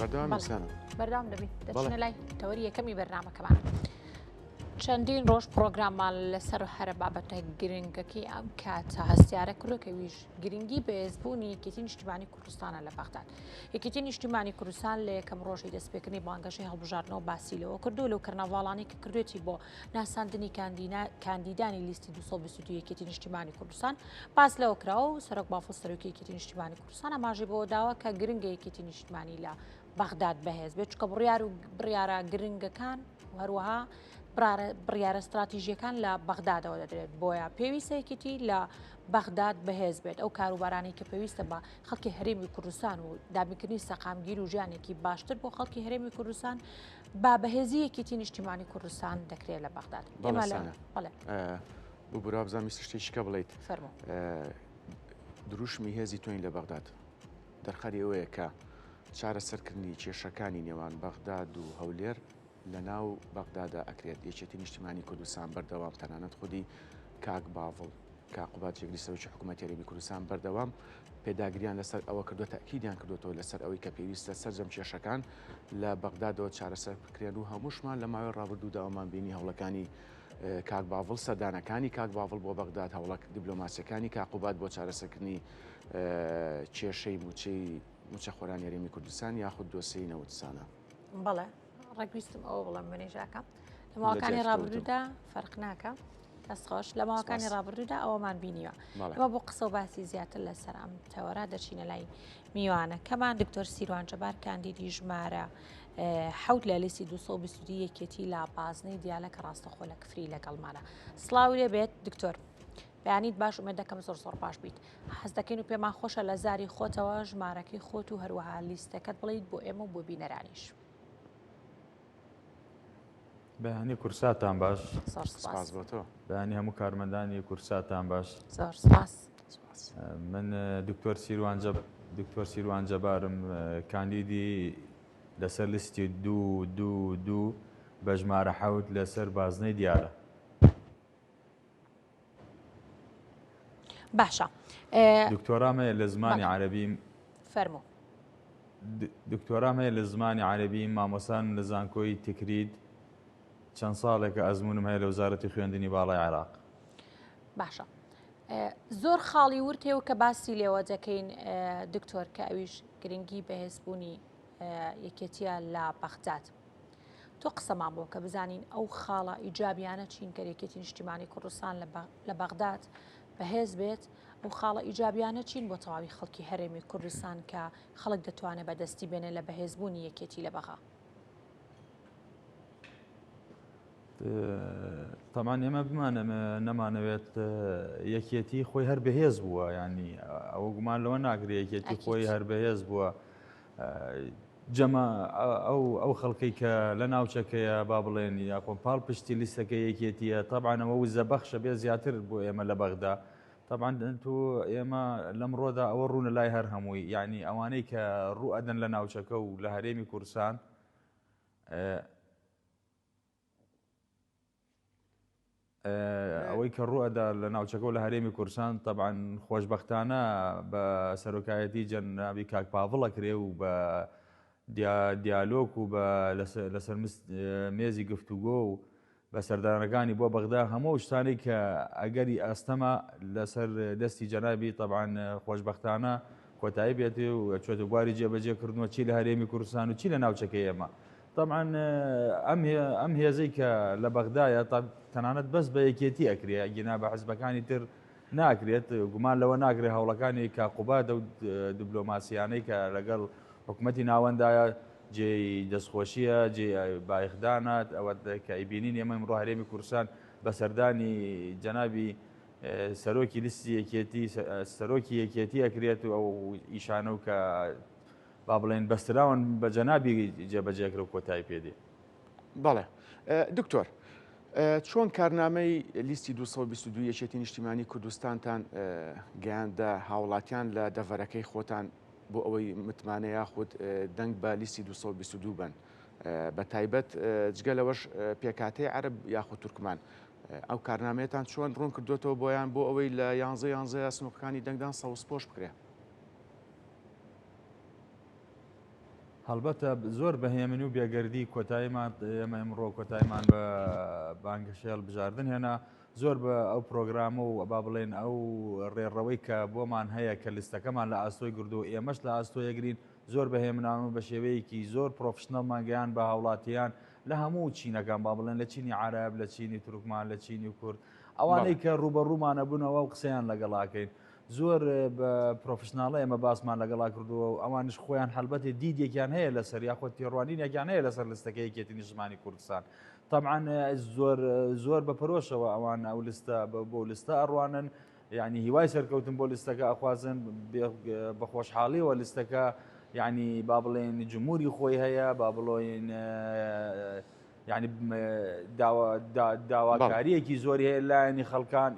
بەردەوام بەردەوام دەبین دەچینە لای تەوەری یەکەمی بەرنامەکەمان. چەندین ڕۆژ پرۆگراممان لەسەر هەرە بابەتە گرنگەکەی ئەم کاتە هەستیارە کردو کە ویش گرنگی بەهێزبوونی یەکێتی نیشتیمانی کوردستانە لە بەغداد. یەکێتی نیشتیمانی کوردستان لە یەکەم ڕۆژی دەستپێکردنی بانگەشەی هەڵبژاردنەوە باسی لەوە کردو لەو کەرنەڤاڵانی کە کردوێتی بۆ ناساندنی کاندیدانی لیستی 222 یەکێتی نیشتیمانی کوردستان باس لەوە کراوە و سەرۆک بافڵ سەرۆکی یەکێتی نیشتیمانی کوردستان ئاماژەی بەوە داوە کە گرنگە یەکێتی نیشتمانی لە بەغداد بەهێز بێت چکە بڕیار و بڕیارە گرنگەکان و هەروەها بڕیارە ستراتیژیەکان لە بەغدادەوە دەدرێت بۆیە پێویستە یەکێتی لە بەغداد بەهێز بێت ئەو کاروبارانەی کە پێویستە بە خەڵکی هەرێمی کوردستان و دابینکردنی سەقامگیر و ژیانێکی باشتر بۆ خەڵکی هەرێمی کوردستان با بەهێزی یەکێتی نیشتیمانی کوردستان دەکرێت لە بەغداد. بەڵێ ببورە بزانم شتێکی کە بڵیت دروشمی هێزی تۆین لە بەغداد دەرخەری ئەوەیە کە چارەسەرکردنی کێشەکانی نێوان بەغداد و هەولێر لە ناو بەغدادا ئەکرێت، یەکێتی نیشتیمانی کوردستان بەردەوام تەنانەت خودی کاک باڤڵ کاک قوباد جێگری سەرۆکی حکوومەتی هەرێمی کوردستان بەردەوام پێداگریان لەسەر ئەوە کردووە تەئکیدیان کردووەتەوە لەسەر ئەوەی کە پێویستە سەرجەم کێشەکان لە بەغدادەوە چارەسەر بکرێن و هەمووشمان لە ماوەی ڕابردوودا ئەومان بینی هەوڵەکانی کاک باڤڵ سەردانەکانی کاک باڤڵ بۆ بەغداد هەوڵە دیبلۆماسیەکانی کاک قوباد بۆ چارەسەرکردنی کێشەی مووچەی مووچەخۆرانی هەرێمی کوردستان یاخود دۆسێی نەوت سانا. بەڵێ ڕێک ویستم ئەوە بڵێم منیژاکە لە ماوەکانی ڕابردوودا فەرق ناکە دەست خۆش لە ماوەکانی ڕابردوودا ئەوەمان بینیوە ئەمە بۆ قسە و باسی زیاتر لەسەر ئەم تەوەرە دەچینە لای میوانەکەمان دکتۆر سیروان جەبار کاندیدی ژمارە حوت لە لیستی 222 یەکێتی لە بازنەی دیالە کە ڕاستەخۆ لە کفری لەگەڵمانە سڵاو لێ بێت دکتۆر بەیانیت باش ئومێد دەکەم زۆر زۆر باش بیت حەز دەکەین و پێمان خۆشە لە زاری خۆتەوە ژمارەکەی خۆت و هەروەها لیستەکەت بڵیت بۆ ئێمە و بۆ بینەرانیش. بەیانی کورساتان باش. زۆر سپاس بۆ تۆ. بەیانی هەموو کارمەندانی کورساتان باش. زۆر سپاس. من دکتۆر سیروان جەب دکتۆر سیروان جەبارم کاندیدی لەسەر لیستی دوو دوو دوو بە ژمارە حەوت لەسەر بازنەی دیالە. باشە دکتۆرام هەیە لە زمانی عەربی فەرموو دکتۆرام هەیە لە زمانی عەربی مامۆسان لە زانکۆی تکرید چەند ساڵێکە ئەزمونم هەیە لە وەزارەتی خوێندنی باڵای عێراق باشە زۆر خاڵی ورد هەیە کە باسی لێوە دەکەین دکتۆر کە ئەویش گرنگی بەهێزبوونی یەکێتیە لە بەغداد. تۆ قسەمان بۆ کە بزانین ئەو خاڵە ئیجابیانە چین کە یەکێتی نیشتیمانی کوردستان لە بەغداد بەهێز بێت ئەو خاڵە ئیجابیانە چین بۆ تەواوی خەڵکی هەرێمی کوردستان کە خەڵک دەتوانێت بەدەستی بێنێ لە بەهێزبوونی یەکێتی لە بەغا. تەمان ئێمە بمانەمە نەمانەوێت یەکێتی خۆی هەر بەهێز بووە ینی ئەوە گومان لەوە ناگرێ یەکێتی خۆی هەر بەهێز بووە جەمە ئەو ئەو خەڵکەی کە لە ناوچەکەیە با بڵێن یاخۆ پاڵ پشتی لیستەکە یەکێتیە تەبعەن ئەوە وزە بەخشە بێ زیاتر بۆ ئێمە لە بەغدا تەبعەن تۆ ئێمە لەمڕۆدا ئەوە ڕوونە لای هەر هەمووی یعنی ئەوانەی کە ڕوو ئەدەن لە ناوچەکە و لە هەرێمی کوردستان ئەوەی کە ڕوئەدا لە ناوچەکە و لە هەرێمی کوردستان تەبعەن خۆشبەختانە بە سەرۆکایەتی جەنابی کاک پاڤڵ ئەکرێ و بە دیالۆک و بە لەسەر مێزی گفتوگۆ و بە سەردانەکانی بۆ بەغدا هەموو شتانەی کە ئەگەری ئەستەمە لەسەر دەستی جەنابی تەبعەن خۆشبەختانە کۆتایی بێت و چۆتە بواری جێبەجێکردنەوە چی لە هەرێمی کوردستان و چی لە ناوچەکەی ئێمە تەبعەن ئەم ئەم هێزەی کە لە بەغدایە تەنانەت بەس بە یەکێتی ئەکرێ ئەگینا بە حزبەکانی تر ناکرێت گومان لەوە ناکرێت هەوڵەکانی کاقوبادە و دبلۆماسیانەی کە لەگەڵ حکوومەتی ناوەندایە جێی دەستخۆشیە جێ بایخدانە ئەوە کە ئەیبینین ئێمە ئمڕۆ هەرێمی کوردستان بە سەردانی جەنابی سەرۆکی لیستی یەکێتی سەرۆکی یەکێتی ئەکرێت و ئەو ئیشانە و کە با بڵێین بەستراون بە جەنابی جێبەجێکرە و کۆتایی پێ دێ. بەڵێ دکتۆر چۆن کارنامەی لیستی 222 یەکێتی نیشتیمانی کوردستانتان گەیاندە هاوڵاتیان لە دەڤەرەکەی خۆتان بۆ ئەوەی متمانە یاخود دەنگ بە لیستی 222 بن بە تایبەت جگە لەوەش پێکاتەی عەرب یاخود تورکمان ئەو کارنامەیەتان چۆن ڕوون کردوێتەوە بۆیان بۆ ئەوەی لە یانزە یانزەیە سنووقەکانی دەنگدان سەوزپۆش بکرێ؟ هەڵبەتە زۆر بە هێمنی و بێگەردی کۆتاییمان ئێمە ئمڕۆ کۆتاییمان بە بانگەشەی هەڵبژاردن هێنا زۆر بە ئەو پرۆگرامە و با بڵێن ئەو ڕێڕەوەی کە بۆمان هەیە کە لیستەکەمان لە ئاستۆی گردو و ئێمەش لە ئاستۆ یەگرین زۆر بە هێمنان و بە شێوەیەکی زۆر professional مان گەیان بە هاوڵاتیان لە هەموو چینەکان با بڵێن لە چینی عەرەب لە چینی تورکمان لە چینی کورد ئەوانەی کە ڕووبەڕوومانە بوونەوە و قسەیان لەگەڵاکەین زۆر بە professional ە ئێمە باسمان لەگەڵا کردووە و ئەوانش خۆیان هەلبەتێ دیدێکیان هەیە لەسەر یاخود تێڕوانینێکیان هەیە لەسەر لستەکە یەکێتی نیشتمانی کوردستان طبعا زۆر زۆر بە پەرۆشەوە ئەوان ئەو لستە بۆ لستە ئەڕوانن یعنی هیوای سەرکەوتن بۆ لستەکە ئەخوازن بە خۆشحاڵیەوە لستەکە یعنی با بڵێن جمهوری خۆی هەیە با بڵۆین یانی داواکارییەکی زۆری هەیە لایەنی خەڵکان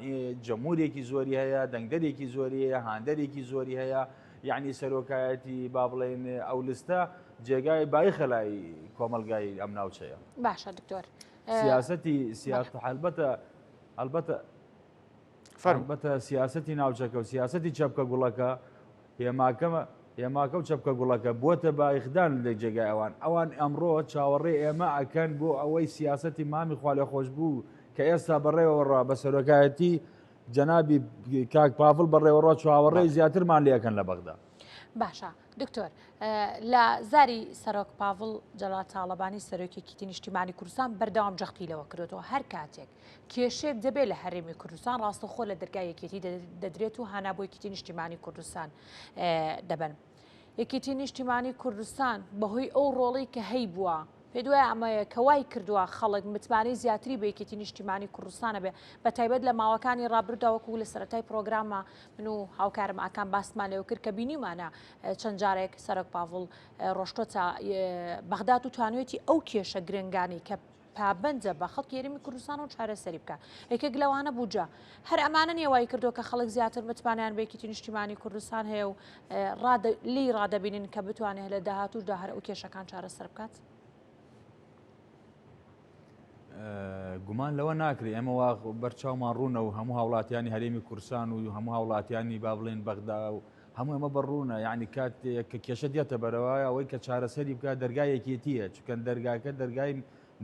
جەمورێکی زۆری هەیە دەنگدەرێکی زۆری هەیە هاندەرێکی زۆری هەیە یعنی سەرۆکایەتی با بڵێن ئەو لستە جێگای بایخە لای کۆمەلگای ئەم ناوچەیە باشە دکتۆر سیاستی سیاست هەلبەتە هەلبەتە فەرمبەتە سیاسەتی ناوچەکە و سیاسەتی چەپکە گوڵەکە هێماکە هێماکە و چەپکە گوڵەکە بووەتە بایخدان لە جێگای ئەوان ئەوان ئەمڕۆ چاوەڕێ ئێمە ئەکەن بۆ ئەوەی سیاسەتی مامی خوالێخۆشبوو کە ئێستا بەڕێوەڕا بە سەرۆکایەتی جەنابی کاک پاڤڵ بەڕێوەڕا چاوەڕێی زیاترمان لێ ئەکەن لە بەغدا. باشە دکتۆر لە زاری سەرۆک پاڤڵ جەلال تاڵەبانی سەرۆکی یەکیتی نیشتیمانی کوردستان بەردەوام جەختی لەوە کردوەوە هەر کاتێک کێشەیەک دەبێت لە هەرێمی کوردستان ڕاستەوخۆ لە دەرگای یەکێتی دەدرێت و هانا بۆ یەکێتی نیشتیمانی کوردستان دەبەن. یەکێتی نیشتیمانی کوردستان بەهۆی ئەو ڕۆڵی کە هەیبووە پێ دوای ئەمەیە کە وای کردووە خەڵک متمانەی زیاتری بە یەکێتی نیشتیمانی کوردستانە بێ بە تایبەت لە ماوەکانی ڕابردوودا وەکو لە سەرەتای پرۆگرامە من و هاوکارم ئاکام باسمان لەوە کرد کە بینیمانە چەند جارێک سەرۆک پاڤڵ ڕۆشتۆتە بەغداد و توانوێتی ئەو کێشە گرنگانی کە پابەندە بە خەڵکی هەرێمی کوردستان و چارەسەری بکا یەکێک لەوانە بودجە هەر ئەمانە نیە وای کردووە کە خەڵک زیاتر متمانەیان بە یەکێتی نیشتیمانی کوردستان هەیە و لێی ڕادەبینن کە بتوانێت لە داهاتووشدا هەر ئەو کێشەکان چارەسەر بکات؟ گومان لەوە ناکرێت ئێمە وا بەرچاومان ڕوونە و هەموو هاوڵاتیانی هەرێمی کوردستان و هەموو هاوڵاتیانی با بڵێن بەغدا و هەموو ئەمە بەڕوونە یعنی کاتێک کە کێشە دێتە بەرەوە ئەوەی کە چارەسەری بکات دەرگای یەکێتیە چکەن دەرگاکە دەرگای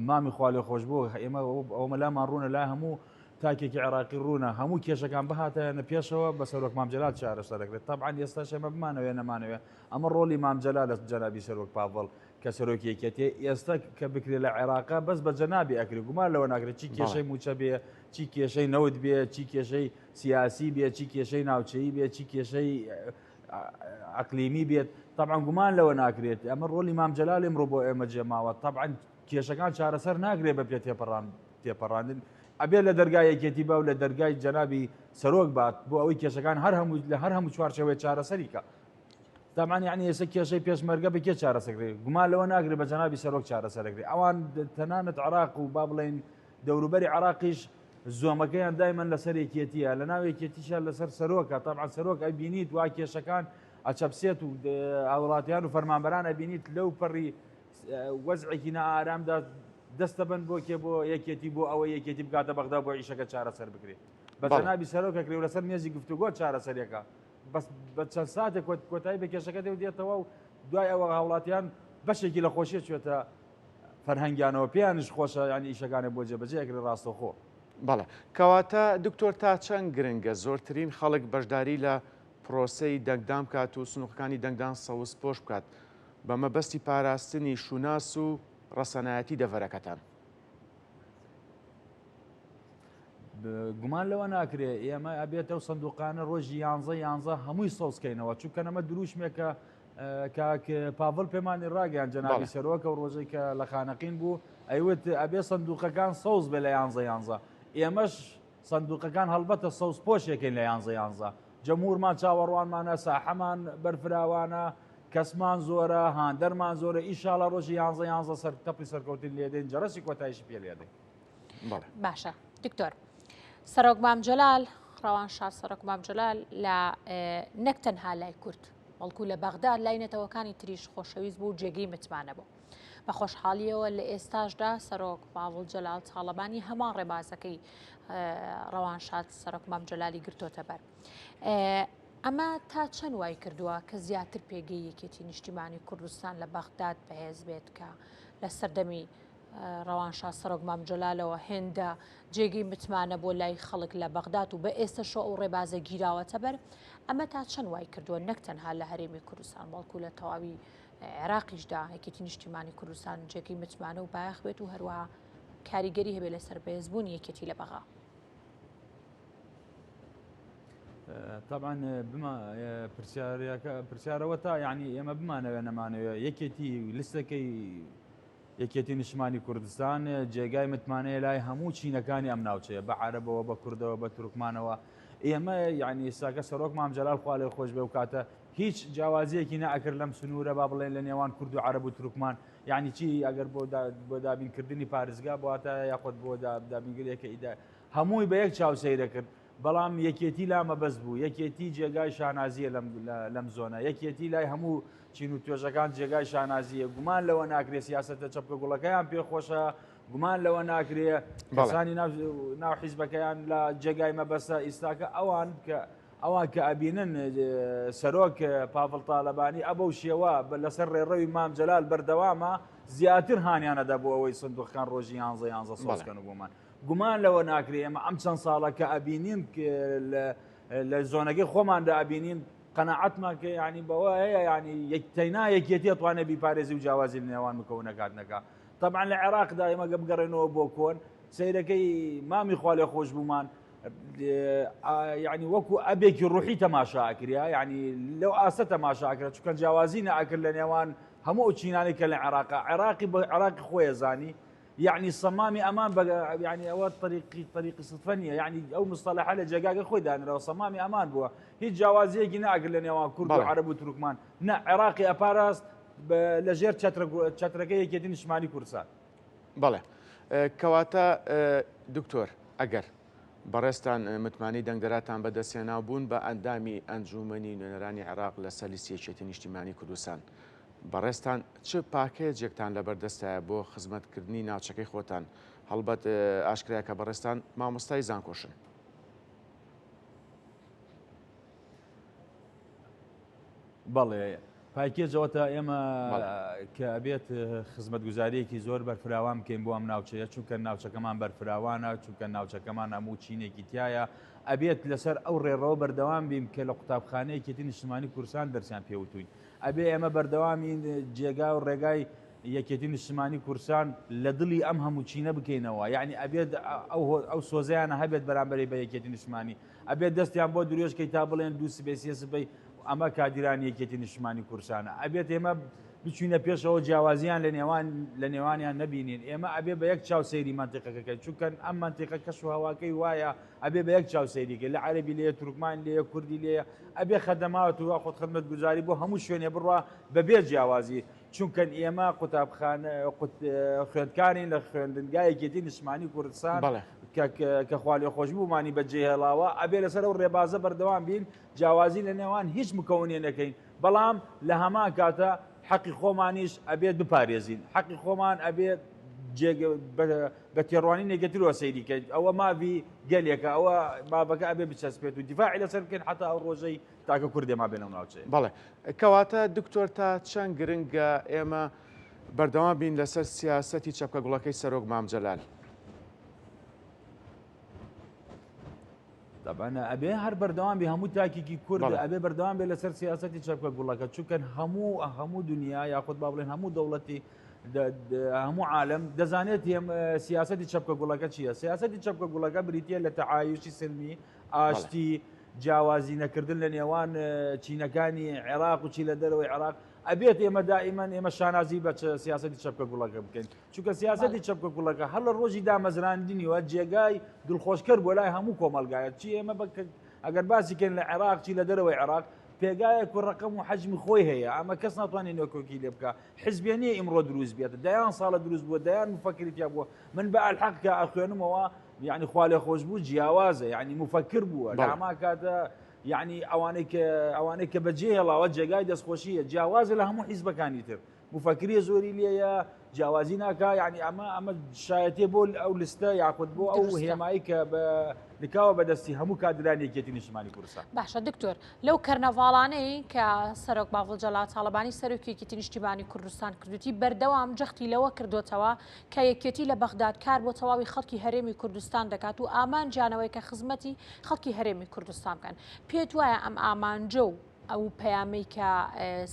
مامی خوالێ خۆشبوو ئێمە ئەومە لامان ڕوونە لا هەموو تاکێکی عێراقی ڕوونە هەموو کێشەکان بهاتایەنە پێشەوە بە سەرۆک مام جەلال چارەسەر دەکرێت تەبعەن ئێستاش ئێمە بمانەوێ نەمانەوێ ئەمە ڕۆڵی مام جەلالە جەنابی سەرۆک پاڤڵ کە سەرۆکی یەکێتیە ئێستا کە بکرێت لە عێراقا بەس بە جەنابی ئەکرێت گومان لەوە ناکرێت چی کێشەی موچە بێ چی کێشەی نەوت بێ چی کێشەی سیاسی بێ چی کێشەی ناوچەیی بێ چی کێشەی ئەقلیمی بێت طبعا گومان لەوە ناکرێت ئەمە ڕۆلی مام جەلال ئمڕۆ بۆ ئێمە جێماوە طبعا کێشەکان چارەسەر ناکرێت بە پێ تێپەڕان تێپەڕاندن ئەبێ لە دەرگای یەکێتی با و لە دەرگای جەنابی سەرۆک بات بۆ ئەوەی کێشەکان هەر هەموو لە هەر هەموو چوارچێوەیە چارەسەری کە طبعا یعنی ئێستا کێشەی پێشمەرگە بە کێ چارەسەکرێت گومان لەوە ناگرێت بە جەنابی سەرۆک چارەسەرەکرێت ئەوان تەنانەت عراق و با بڵێن دەوروبەری عراقیش زۆمەکەیان دایمەن لەسەر یەکێتیە لە ناو یەکێتیشە لەسەر سەرۆکە تەبعەن سەرۆک ئەبینیت وا کێشەکان ئەچەپسێت و هاوڵاتیان و فەرمانبەران ئەبینیت لەو پەڕی وەزعێکی نائارامدا دەستەبن بۆ کێ بۆ یەکێتی بۆ ئەوە یەکێتی بگاتە بەغدا بۆ ئیشەکە چارەسەر بکرێت بە جەنابی سەرۆکە کرێ و لەسەر مێزی گفتوگۆ چارەسەریەکە بەس بە چەند ساتێک کۆتایی بە کێشەکە دێ و دێتەوە و دوای ئەوە هاوڵاتیان بەشێکی لە خۆشیە چێتە فەرهەنگیانەوە پێیانیش خۆشە یانی ئیشەکانیان بۆ جێبەجێ ئەکرێت ڕاستەوخۆ. بەڵێ. کەواتە دکتۆر تا چەند گرنگە زۆرترین خەڵک بەشداری لە پرۆسەی دەنگدان بکات و سنوقەکانی دەنگدان سەوز پۆش بکات بە مەبەستی پاراستنی شوناس و ڕەسەنایەتی دەڤەرەکەتان؟ گومان لەوە ناکرێ ئێمە ئەبێت ئەو سندوقانە ڕۆژی یانزە یانزە هەمووی سەوزکەینەوە چونکە نەمە دروشمێکە کاک پاڤڵ پێمانی ڕاگەیان جەنابی سەرۆک ئەو ڕۆژەی کە لە خانەقین بوو ئەیوت ئەبێ سندوقەکان سەوز بێ لە یانزە یانزە ئێمەش سندوقەکان هەڵبەتە سەوز پۆشێکین لە یانزە یانزە جەمهورمان چاوەڕوانمانە ساحەمان بەرفراوانە کەسمان زۆرە هاندەرمان زۆرە ئیشاڵە ڕۆژی یانزە یانزە سەر تەپی سەرکەوتن لێدەین جەرەسی کۆتایشی پێ لێدەین باشە دکتۆر سەرۆک مام جەلال ڕەوانشاد سەرۆک مام جەلال لە نەک تەنها لای کورد بەڵکو لە بەغدا لای نەتەوەکانی تریش خۆشەویست بوو جێگەی متمانە بوو. بە خۆشحاڵیەوە لە ئێستاشدا سەرۆک باڤڵ جەلال تاڵەبانی هەمان ڕێبازەکەی ڕەوانشاد سەرۆک مام جەلالی گرتۆتە بەر. ئەمە تا چەند وای کردووە کە زیاتر پێگەی یەکێتی نیشتیمانی کوردستان لە بەغداد بەهێز بێت کە لە سەردەمی ڕەوانشا سەرۆک مام جەلالەوە هێندە جێگەی متمانە بۆ لای خەڵک لە بەغداد و بە ئێستەشەوە ئەو ڕێبازە گیراوەتە بەر، ئەمە تا چەند وای کردووە نەک تەنها لە هەرێمی کوردستان بەڵکو لە تەواوی عێراقیشدا یەکێتی نیشتیمانی کوردستان جێگەی متمانە و بایەخ بێت و هەروەها کاریگەری هەبێت لەسەر بەهێزبوونی یەکێتی لە بەغا؟ طبعا بما پرسیارەکە پرسیارەوە تا یعنی ئێمە بمانەوێ نەمانەوێ یەکێتی لستەکەی یەکێتی نیشتمانی کوردستان جێگای متمانەیە لای هەموو چینەکانی ئەم ناوچەیە بە عەرەبەوە بە کوردەوە بە تورکمانەوە ئێمە یعنی ئێستاکە سەرۆک مام جەلال خوا لێ خۆش بێ و کاتە هیچ جیاوازیەکی نەئەکرد لەم سنوورە با بڵێن لە نێوان کورد و عەرەب و تورکمان یعنی چی ئەگەر بۆ بۆ دابینکردنی پارێزگا بواتە یاخود بۆ دابینگرێکە ئیدا هەمووی بە یەک چاو سەیرە کرد بەڵام یەکێتی لا مەبەست بوو، یەکێتی جێگای شانازییە لەم زۆنە، یەکێتی لای هەموو چین و توێژەکان جێگای شانازییە، گومان لەوە ناکرێ سیاسەتە چەپکە گوڵەکەیان پێ خۆشە، گومان لەوە ناکرێ کەسانی ناو حیزبەکەیان لە جێگای مەبەستە، ئیستاکە ئەوان کە ئەوان کە ئەبینن سەرۆک پاڤڵ تاالبانی ئەبەو شێوە لەسەر ڕێڕەوی مام جەلال بەردەوامە زیاتر هاانیانەدا بۆ ئەوەی سندوقەکان ڕۆژی یانزە یانزە سۆزکەن و بۆمان. گومان لەوە ناکرێ ئێمە ئەم چەند ساڵە کە ئەبینین لە زۆنەکەی خۆماندا ئەبینین قەناعەتمان کە ینی بەوە هەیە ینی یەک تەینا یەکێتی ئەتوانێت بیپارێزی و جیاوازی لە نێوان مکەونەکات نەکا طبعا لە عێراقدا ئێمە گە بگەڕێنەوە بۆ کۆن سەیرەکەی مامی خوالێ خۆش بوومان یعنی وەکو ئەبێکی ڕوحی تەماشا ئەکریا یعنی لەو ئاستە تەماشا ئەکرا چونکە جیاوازی نەئەکرد لە نێوان هەموو ئەو چینانەی کە لە عێراقا عێراقی بە عێراقی خۆیە زانی یەعنی سەمامی ئەمان بە یعنی ئەوە طریقی طریقی سفە نییە یعنی ئەو مستەلەحە لە جێگاکە خۆی دانراوە سەمامی ئەمان بووە هیچ جیاوازیەکی ناکرد لە نێوان کورد و عەرەب و تورکمان نە عێراقی ئەپاراست لە ژێر چەترەکە یەکێتی نیشتمانی کوردستان. بەڵێ کەواتە دکتۆر ئەگەر بەڕێزتان متمانەی دەنگدەراتان بەدەستهێنا و بوون بە ئەندامی ئەنجوومەنی نوێنەرانی عێراق لەسەر لیستی یەکێتی نیشتیمانی کوردستان بەڕێزتان چ پاکێجێکتان لەبەردەستایە بۆ خزمەتکردنی ناوچەکەی خۆتان؟ هەڵبەت ئاشکرایە کە بەڕێزتان مامۆستای زانکۆشن. بەڵێ پاکێج ئەوەتا ئێمە کە ئەبێت خزمەتگوزاریەکی زۆر بەرفراوان بکەین بۆ ئەم ناوچەیە چونکە ناوچەکەمان بەرفراوانە چونکە ناوچەکەمان هەموو چینێکی تایە ئەبێت لەسەر ئەو ڕێڕەوە بەردەوام بین کە لە قوتابخانەیەکێتی نیشتمانی کوردستان دەرسیان پێوتوین ئەبێ ئێمە بەردەوامین جێگا و ڕێگای یەکێتی نیشتمانی کوردستان لە دڵی ئەم هەموو چینە بکەینەوە یعنی ئەبێت ئەو سۆزیانە هەبێت بەرامبەری بە یەکێتی نیشتمانی ئەبێت دەستیان بۆ درێژ کەی تا بڵێن دوو سبەی سێ سبەی ئەمە کادیرانی یەکێتی نیشتمانی کوردستانە ئەبێت ئێمە بچینە پێشەوە جیاوازیان لە نێوان لە نێوانیان نەبینین ئێمە ئەبێ بە یەک چاو سەیری مەنتیقەکەکەین چونکە ئەم مەنتیقە کەش و هەواکەی وایە ئەبێ بە یەک چاو سەیریکە لە عەربی لێ تورکمان لێ کوردی لێ ئەبێ خەدەمات و خۆت خدمەتگوزاری بۆ هەموو شوێنێ بڕوا بەبێ جیاوازی چونکە ئێمە قوتابخانە خوێندکارین لە خوێندنگای یەکێتی نیشتمانی کوردستان کە خوالێخۆشبوومانی بەجێهێڵاوە ئەبێ لەسەر ئەو ڕێبازە بەردەوام بین جیاوازی لە نێوان هیچ مکەونێ نەکەین بەڵام لە هەمان کاتە حەقی خۆمانیش ئەبێت بپارێزین حەقی خۆمان ئەبێت بە تێڕوانی نێگەترەوە سەیری کەین ئەوە ماوی گەلێکە ئەوە ماڤەکە ئەبێ بچەسپێت و دیفاعی لەسەر بکەین حتا ئەو ڕۆژەی تاکە کوردێ مابێ لەو ناوچەیە. بەڵێ کەواتە دکتۆر تا چەند گرنگە ئێمە بەردەوام بین لەسەر سیاسەتی چەپکە گوڵەکەی سەرۆک مام جەلال؟ تەبعەن ئەبێ هەر بەردەوام بێ هەموو تاکێکی کورد ئەبێ بەردەوام بێ لەسەر سیاسەتی چەپکە گوڵەکە چونکە هەموو هەموو دنیا یاخود با بڵێن هەموو دەوڵەتی هەموو عالم دەزانێت سیاسەتی چەپکە گوڵەکە چییە سیاسەتی چەپکە گوڵەکە بریتە لە تەعایشی سلمی ئاشتی، جیاوازی نەکردن لە نێوان چینەکانی عێراق و چی لە دەرەوەی عێراق، ئەبێت ئێمە دائیمەن ئێمە شانازی بە سیاسەتی چەپکە گوڵەکە بکەین، چونکە سیاسەتی چەپکە گوڵەکە هەر لە ڕۆژی دامەزراندنیوە جێگای دڵخۆشکەر بۆ لای هەموو کۆمەڵگایە، چی ئێمە ئەگەر باسی کەین لە عێراق چی لە دەرەوەی عێراق پێگایەک و ڕقم و حەجمی خۆی هەیە، ئەمە کەس ناتوانێت نۆکۆکی لێ بکە، حزبێ نییە ئیمڕۆ دروست بێت، دەیان ساڵە دروست بووە، دەیان مفەکری تیا بووە، من بە ئەلحەق کە ئەخوێنمەوە یعنی خوالێخۆشبوو جیاوازە یعنی مفەکر بووە لە هەمان کاتە یعنی ئەوانەی کە ئەوانەی کە بەجێ هێڵاوە جێگای دەستخۆشیە جیاوازە لە هەموو حیزبەکانی تر. مفەکری زۆری لێیە جیاوازی ناکا یعنی ئەمە ئەمە شایەتێ بۆ ئەو لستە یاخود بۆ ئەو هێمایی کە بە لکاوە بەدەستی هەموو کادرانی یەکێتی نیشتمانی کوردستان. باشە دکتۆر لەو کەرنەڤاڵانەی کە سەرۆک باڤڵ جەلال تاڵەبانی سەرۆکی یەکێتی نیشتیمانی کوردستان کردوتی بەردەوام جەختی لەوە کردوتەوە کە یەکێتی لە بەغداد کار بۆ تەواوی خەڵکی هەرێمی کوردستان دەکات و ئامانجیانەوەی کە خزمەتی خەڵکی هەرێمی کوردستان بکەن پێت وایە ئەم ئامانجە و ئەو پەیامەی کە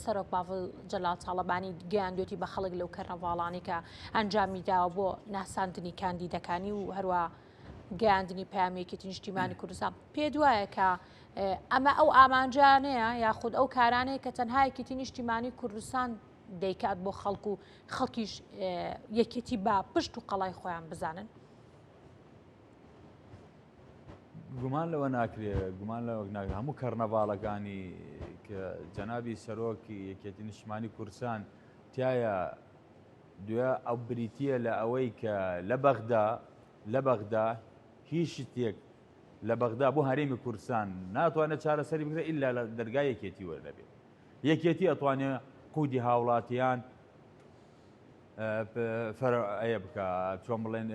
سەرۆک باڤڵ جەلال تاڵەبانی گەیاندوێتی بە خەڵک لەو کەرنەڤاڵانەی کە ئەنجامی داوە بۆ ناساندنی کاندیدەکانی و هەروە گەیاندنی پەیامی یەکێتی نیشتیمانی کوردستان پێت وایە کە ئەمە ئەو ئامانجانەیە یاخود ئەو کارانەیە کە تەنها یەکێتی نیشتیمانی کوردستان دەیکات بۆ خەڵک و خەڵکیش یەکێتی بە پشت و قەڵای خۆیان بزانن؟ گومان لەوە ناکرێ گومان لەوە ناکرێ هەموو کەرنەڤاڵەکانی کە جەنابی سەرۆکی یەکێتی نیشتمانی کوردستان تایە دوێ ئەو بریتە لە ئەوەی کە لە بەغدا لە بەغدا هیچ شتێک لە بەغدا بۆ هەرێمی کوردستان ناتوانێت چارەسەری بکرێت ئللا لە دەرگای یەکێتی وەرنەبێت یەکێتی ئەتوانێت قودی هاوڵاتیان ئەیە بکە چۆن بڵێن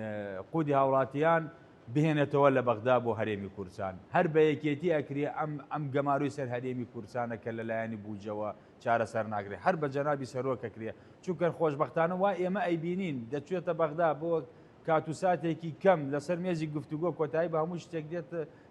قودی هاوڵاتیان بهێنێتەوە لە بەغدا بۆ هەرێمی کوردستان هەر بە یەکێتی ئەکرێ ئەم ئەم گەمارۆی سەر هەرێمی کوردستانە کە لەلایەنی بودجەوە چارەسەر ناکرێ هەر بە جەنابی سەرۆک ئەکرێ چونکە خۆشبەختانە وا ئێمە ئەیبینین دەچێتە بەغدا بۆ کات و ساتێکی کەم لەسەر مێزی گفتوگۆ کۆتایی بە هەموو شتێک دێت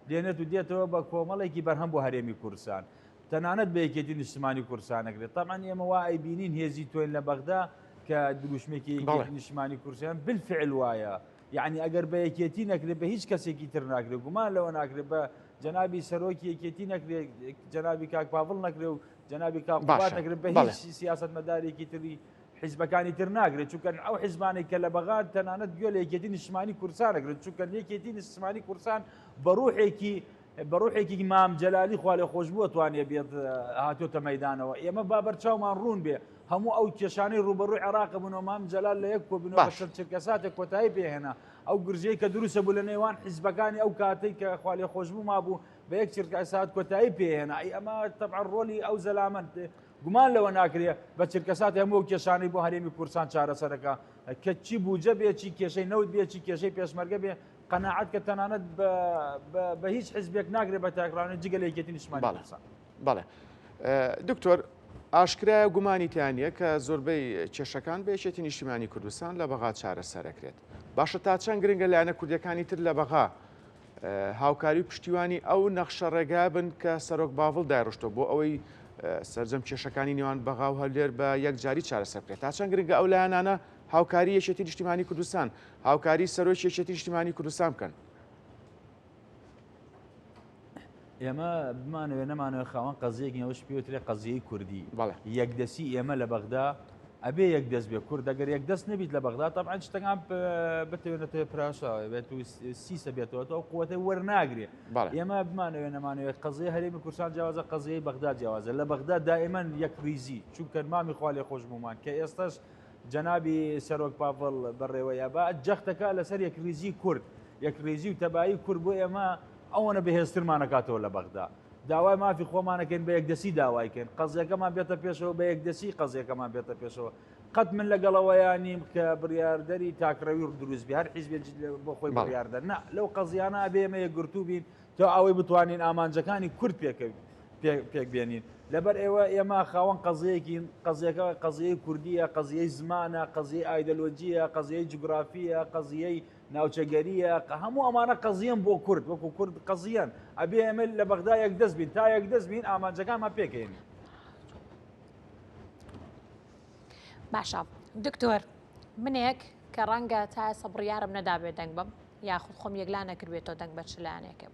دێنێت و دێتەوە بە کۆمەڵێکی بەرهەم بۆ هەرێمی کوردستان تەنانەت بە یەکێتی نیشتمانی کوردستان نەکرێت تەبعەن ئێمە وا ئەیبینین هێزی تۆین لە بەغدا کە دروشمێکی یەکێتی نیشتمانی کوردستان بالفعل وایە یعنی ئەگەر بە یەکێتی نەکرێت بە هیچ کەسێکی تر ناکرێت گومان لەوە ناکرێت بە جەنابی سەرۆکی یەکێتی نەکرێت جەنابی کاک پاڤڵ نەکرێ و جەنابی کاک قوباد نەکرێت بە هیچ سیاسەتمەدارێکی تری حیزبەکانی تر ناگرێت چونکە ئەو حیزبانەی کە لە بەغا تەنانەت گوێ لە یەکێتی نیشتمانی کوردستان نەگرن چونکە یەکێتی نیشتمانی کوردستان بە ڕوحێکی بە ڕوحێکی مام جەلالی خوالێخۆشبووە توانێ بێت هاتۆتە مەیدانەوە ئێمە با بەرچاومان ڕوون بێ هەموو ئەو کێشانەی ڕووبەڕووی عێراق بوون و مام جەلال لە یەک کۆبوونەوە بە چەند چرکەساتێک کۆتایی پێهێنا ئەو گرژەی کە دروستە بوو لە نێوان حیزبەکانی ئەو کاتەی کە خوالێخۆشبوو مابوو بە یەک چرکەسات کۆتایی پێهێنا ئەی ئەمە تەبعەن ڕۆلی ئەو زەلامەن گومان لەوە ناکرێ بە چرکەساتی هەموو ئەو کێشانەی بۆ هەرێمی کوردستان چارەسەرەکە کە چی بودجە بێ چی کێشەی نەوت بێ چی کێشەی پێشمەرگە بێ قەناعەت کە تەنانەت بە هیچ حزبێک ناکرێت بە تاکڕانە جگە لە یەکێتی نیشتمانی کوردستان. بەڵێ دکتۆر ئاشکرایە گومانی تیا نییە کە زۆربەی کێشەکان بە یەکێتی نیشتیمانی کوردستان لە بەغا چارەسەرەکرێت باشە تا چەند گرنگە لایەنە کوردیەکانی تر لە بەغا هاوکاری و پشتیوانی ئەو نەخشە ڕێگا بن کە سەرۆک باڤڵ دایڕشتۆ بۆ ئەوەی سەرجەم کێشەکانی نێوان بەغا و هەولێر بە یەکجاری چارەسەر بکرێت تا چەند گرنگە ئەو لایەنانە هاوکاری یەکێتی نیشتیمانی کوردستان هاوکاری سەرۆکی یەکێتی نیشتیمانی کوردستان بکەن. ئێمە بمانەوێ نەمانەوێ خاوەن قەزیەکی ئەوش پێوترێ قەزیەی کوردی یەکدەسی ئێمە لە بەغدا ئەبێ یەک دەست بێ کورد ئەگەر یەک دەست نەبیت لە بەغدا تەبعەن شتەکان بتوێنێتەوە پراشاوە بێت و سیسە بێتەوە ئەو قوتە وەرناگرێ ئێمە بمانەوێ نەمانەوێت قەزیە هەرێمی کوردستان جیاوازە قەزیەی بەغدا جیاوازە لە بەغدا دائما یەک ریزی چونکە مامی خوا لێ خۆش بوومان کە ئێستاش جەنابی سەرۆک پاڤڵ بەڕێوەیە بە جەختەکە لەسەر یەکریزی کورد یەکریزی و تەبایی کورد بۆ ئێمە ئەوەنە بەهێزترمانەکاتەوە لە بەغدا داوای مافی خۆمانەکەین بە یەکدەسی داوایکەین قەزیەکەمان بێتە پێشەوە بە یەکدەسی قەزیەکەمان بێتە پێشەوە قەت من لەگەڵەوەیان نیم کە بڕیاردەری تاکڕەوی دروست بێ هەر حیزبێک بۆ خۆی بڕیاردەر نا لەو قەزیانە ئەبێ ئێمە یەکگرتوو بین تا ئەوەی بتوانین ئامانجەکانی کورد پێک بێنین لەبەر ئێوە ئێمە خاوەن قەزیەکین قەزیەکە قەزیەی کوردیە قەزیەی زمانە قەزیەی ئایدەلۆجیە قەزیەی جوگرافیە قەزیەی ناوچەگەریە هەموو ئەمانە قەزیەن بۆ کورد وەکو کورد قەزیەن ئەبێ ئێمە لە بەغدا یەکدەست بین تا یەکدەست بین ئامانجەکانمان پێکەین. باشە دکتۆر منێک کە ڕەنگە تا ئێستا بڕیارم نەدابێ دەنگ بم یاخود خۆم یەکلا نەکردبێتەوە دەنگ بە چ لایەنێکە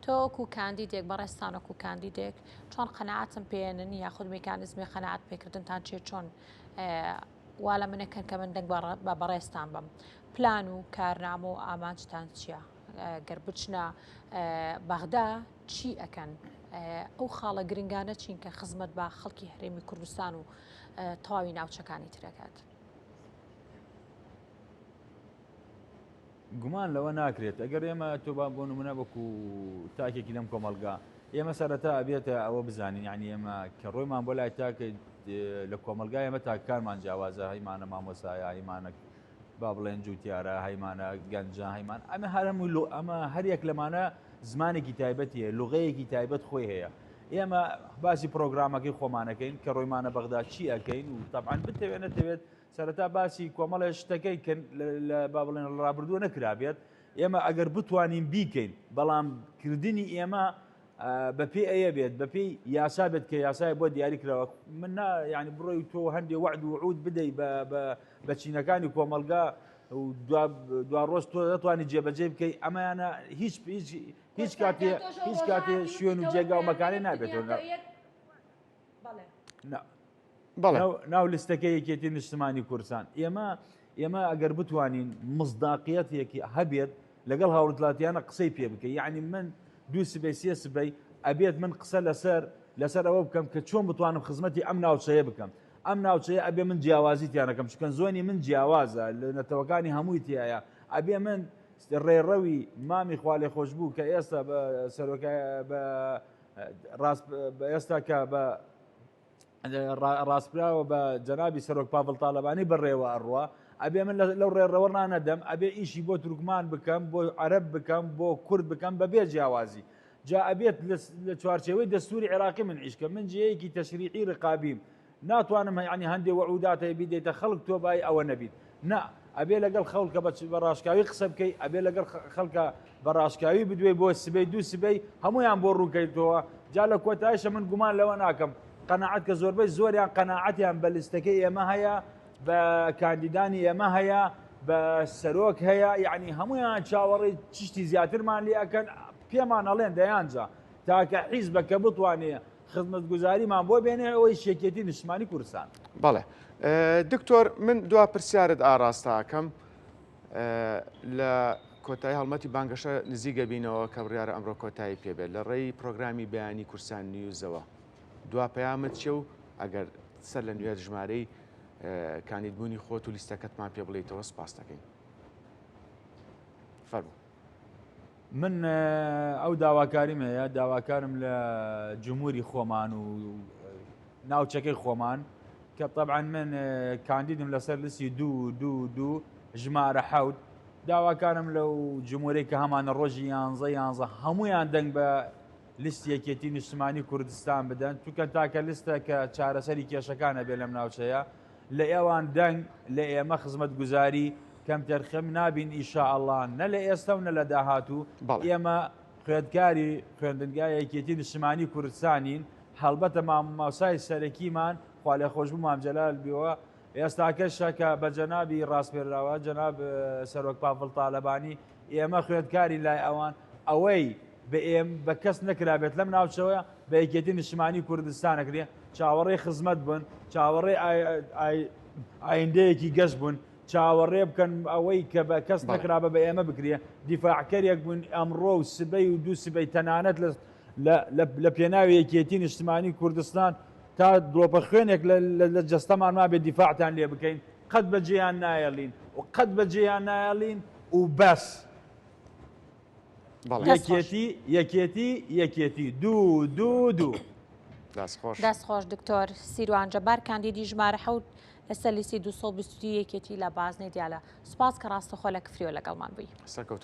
تۆ وەکو کاندیدێک بەڕێزتان وەکو کاندیدێک چۆن قەناعەتم پێێنن یاخود میکانزمی قەناعەت پێکردنتان چێ چۆن وا لە منەکەن کە من دەنگ بە بەڕێزتان بم پلان و کارنامە و ئامانجتان چییە؟ گەر بچنە بەغدا چی ئەکەن؟ ئەو خاڵە گرنگانە چین کە خزمەت بە خەڵکی هەرێمی کوردستان و تەواوی ناوچەکانی ترەکات؟ گومان لەوە ناکرێت ئەگەر ئێمە تۆ با بۆ نمونە وەکو تاکێکی لەم کۆمەڵگا ئێمە سەرەتا ئەبێتە ئەوە بزانین یعنی ئێمە کە ڕۆیمان بۆ لای تاکە لە کۆمەلگای ئێمە تاکەکانمان جیاوازە هەیمانە مامۆسایە هەیمانە با بڵێن جوتیارە هەیمانە گەنجە هەیمان ئەمە هەر هەموو لۆ ئەمە هەریەک لەمانە زمانێکی تایبەتی هەیە لغەیەکی تایبەت خۆی هەیە ئێمە باسی پرۆگرامەکەی خۆمانەکەین کە ڕۆیمانە بەغدا چی ئەەکەین و تەبعەن بتەوێت نەتەوێت سەرەتا باسی کۆمەڵێ شتەکەی کە لە با بڵێن ڕابردووە نەکرابێت ئێمە ئەگەر بتوانین بیکەین بەڵام کردنی ئێمە بەپێی ئەیە بێت بەپێی یاسا بێت کە یاسای بۆ دیاری کراوە من نا یعنی بڕۆی تۆ هەندێ وعد و وعود بدەی بە چینەکانی کۆمەلگا و دوا ڕۆژ تۆ دەتوانانی جێبەجێ بکەی ئەمەیانە هیچ هیچ هیچ کاتێ هیچ کاتێ شوێن و جێگا و مەکانێ نابێتەوە ناو لستەکە یەکێتی نیشتمانی کوردستان ئێمە ئێمە ئەگەر بتوانین مزداقیەتێکی هەبێت لەگەڵ هاوڵاتیانە قسەی پێ بکەی یعنی من دوو سبەی سێ سبەی ئەبێت من قسە لەسەر لەسەر ئەوە بکەم کە چۆن بتوانم خزمەتی ئەم ناوچەیە بکەم ئەم ناوچەیە ئەبێ من جیاوازی تیانەکەم چکەن زۆنی من جیاوازە لە نەتەوەکانی هەمووی تایە ئەبێ من ڕێڕەوی مامی خوالێ خۆشببوو کە ئێستا بە سەرۆکە بە ڕاست ئێستا کە بە ڕاستپراوە بە جەنابی سەرۆک پاڤڵ تاالبانی بەڕێوە ئەڕوا ئەبێ من لەو ڕێڕەوە ڕانەدەم ئەبێ ئیشی بۆ تورکمان بکەم بۆ عەرەب بکەم بۆ کورد بکەم بەبێ جیاوازی جا ئەبێت لە چوارچێوەی دەستوری عێراقی من ئیشکە من جێیەکی تەشریعی ڕقابیم ناتوانم یعنی هەندێ وعودات هەیە بیدەیتە خەڵک تۆ بای ئەوە نەبیت نا ئەبێ لەگەڵ خەڵکە بە ڕاشکاوی قسە بکەی ئەبێ لەگەڵ خەڵکە بە ڕاشکاوی بدوێ بۆ سبەی دوو سبەی هەمویان بۆ ڕوونکەیتەوە جا لە کۆتایشە من گومان لەوە ناکەم قەناعەت کە زۆربەی زۆریان قەناعەتیان بە لیستەکەی ئێمە هەیە بە کاندیدانی ئێمە هەیە بە سەرۆک هەیە یعنی هەمویان چاوەڕێی چشتی زیاترمان لێ ئەکەن پێمان ئەڵێن دەیانجا تاکە حیزبە کە بتوانێ خزمەتگوزاریمان بۆ بێنێ ئەوەیش یەکێتی نیشتمانی کوردستان. بەڵێ دکتۆر من دوا پرسیارت ئاراستە ئەکەم لە کۆتایی هەڵمەتی بانگەشە نزیکە بینەوە کە بڕیارە ئەمڕۆ کۆتایی پێبێت لە ڕێی پرۆگرامی بەیانی کورسان نیوزەوە دوا پەیامت چیە و ئەگەر سەر لە نوێت ژمارەی کاندیدبوونی خۆت و لیستەکەتمان پێ بڵێیتەوە سپاس دەکەین فەرموو. من ئەو داواکاریم هەیە داواکارم لە جمهوری خۆمان و ناوچەکەی خۆمان کە طبعا من کاندیدم لەسەر لسی دوو دوو دوو ژمارە حەوت داواکارم لەو جمهوری کە هەمانە ڕۆژی یانزە یانزە هەمویان دەنگ بە لیست یەکێتی نیشتمانی کوردستان بدەن چونکە تاکە لیستە کە چارەسەری کێشەکانە بێ لەم ناوچەیە لە ئێوان دەنگ لە ئێمە خزمەتگوزاری کەمتەرخەم نابین ئیشاءاللە نە لە ئێستا و نە لە داهاتوو ئێمە خوێندکاری خوێندنگای یەکێتی نیشتمانی کوردستانین هەڵبەتە مامۆسای سەرەکیمان خوالێخۆشبوو مام جەلال بیوە ئێستاکەشە کە بە جەنابی ڕاسپێراوە جەناب سەرۆک پاڤڵ تالەبانی ئێمە خوێندکارین لای ئەوان ئەوەی بە ئێم بە کەس نەکرابێت لەم ناوچەوە بە یەکێتی نیشتمانی کوردستان ئەکرێ چاوەڕێی خزمەت بن چاوەڕێی ئایندەیەکی گەش بوون چاوەڕێ بکەن ئەوەی کە بە کەس نەکرابە بە ئێمە بکرێ دیفاعکەرێک بوون ئەمڕۆ و سبەی و دوو سبەی تەنانەت لە پێناوی یەکێتی نیشتمانی کوردستان تا دڵۆپە خوێنێک لە جەستەمان مابێت دیفاعتان لێ بکەین قەت بەجێیان نایەڵین و قەت بەجێیان نایەڵین و بەس. یەکێتی یەکێتی یەکێتی دوو دوو دوو. دەست خۆش دکتۆر سیروان جەبار کاندیدی ژمارە حەوت لەسەر لیستی 220 یەکێتی لە بازنەی دیالە سوپاس کە ڕاستەخۆ لە کفریەوە لەگەڵمان بووی. سەرکەوتوو.